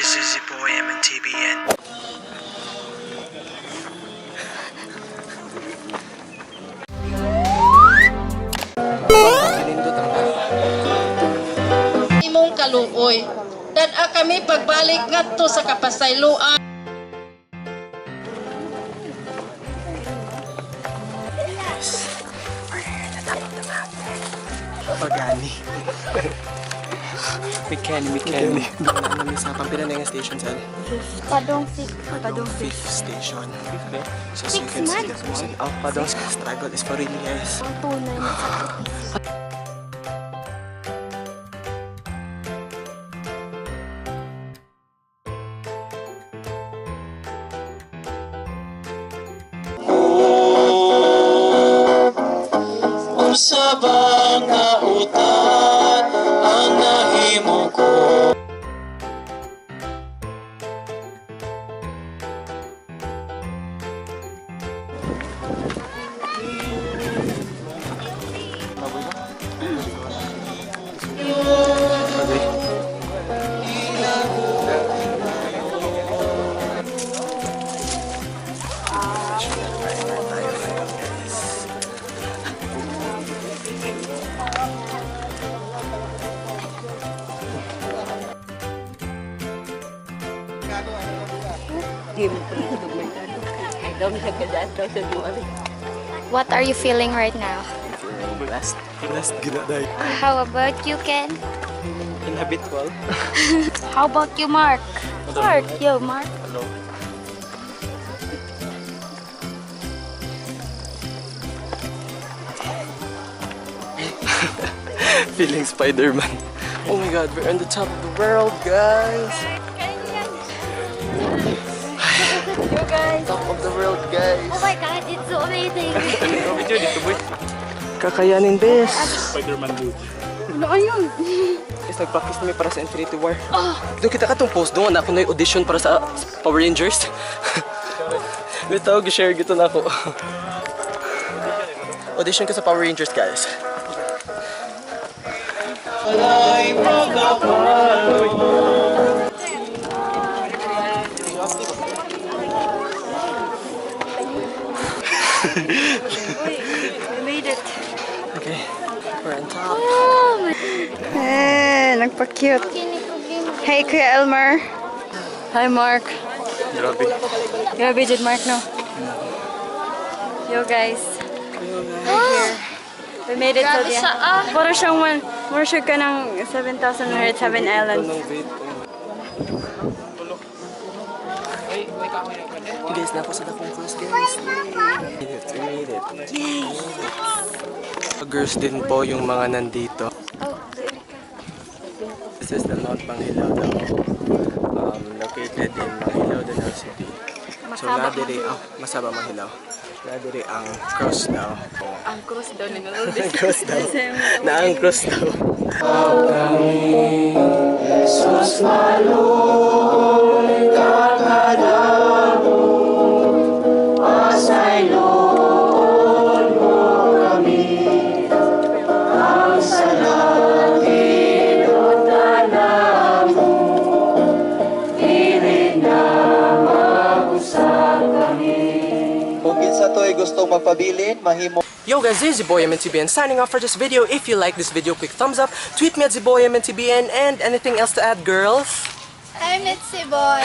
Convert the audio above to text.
This is your boy MNTBN. Nindot ang Imong kaluoy. Dad-a kami pagbalik ngadto sa kapasayloan. We're here at the top of the mountain. Pagani. We can, we can. Doon na sa pampila na yung station sa Padong six. Padong fifth station. So, so you can see the person. Oh, Padong struggle is for real, guys. Ang tunay na sakripisyo. Unsa ba nga utan ang nahimo ko? Okay. Tayo ngayon, guys. What are you feeling right now? Blessed. Blessed gina. How about you, Ken? Inhabitual. How about you, Mark? Mark, yo, Mark. Hello. Feeling Spider-Man. Oh my God, we're on the top of the world, guys. Yo, guys. Top of the world, guys. Oh my God, it's so amazing. Kakayanin, bes. Spider-Man dude. Ano ayun? Guys, nag-practice namin para sa Infinity War. Doon kita katong post doon. Ako na yung audition para sa Power Rangers. May tawag, share gito na ako. Audition ko sa Power Rangers, guys. Walay pagkapalo. We made it. Okay, we're on top. Oh my. Eh, nagpa-cute. Hey, Kuya Elmer. Hi, Mark. Grabe. Grabe, did Mark, no? Yo, guys. We're here. We made it to Grabe the. siya, ah. Puro siyang one, mura siya ka ng 7,107 islands. Guys, na ako sa dakong cross, guys. We made it, we made it. Girls din po yung mga nandito. Oh, there ka. This is the Mount Mangilao daw. Located in Mangilao, Danao City. So, Masaba, nadiri, oh, Masaba Mangilao. Nadiri ang cross daw. Ang cross daw ni Ang cross daw. Na ang cross daw. Jesus maloy kakadamo, pasayloon mo kami ang salakid mo, dili na mausap kami. Kung kinsa to'y gustong magpabilin, mahimo Yo guys, this is your boy MNTBN signing off for this video. If you like this video, quick thumbs up, tweet me at the boy MNTBN, and anything else to add, girls? I'm Mitzi Boy.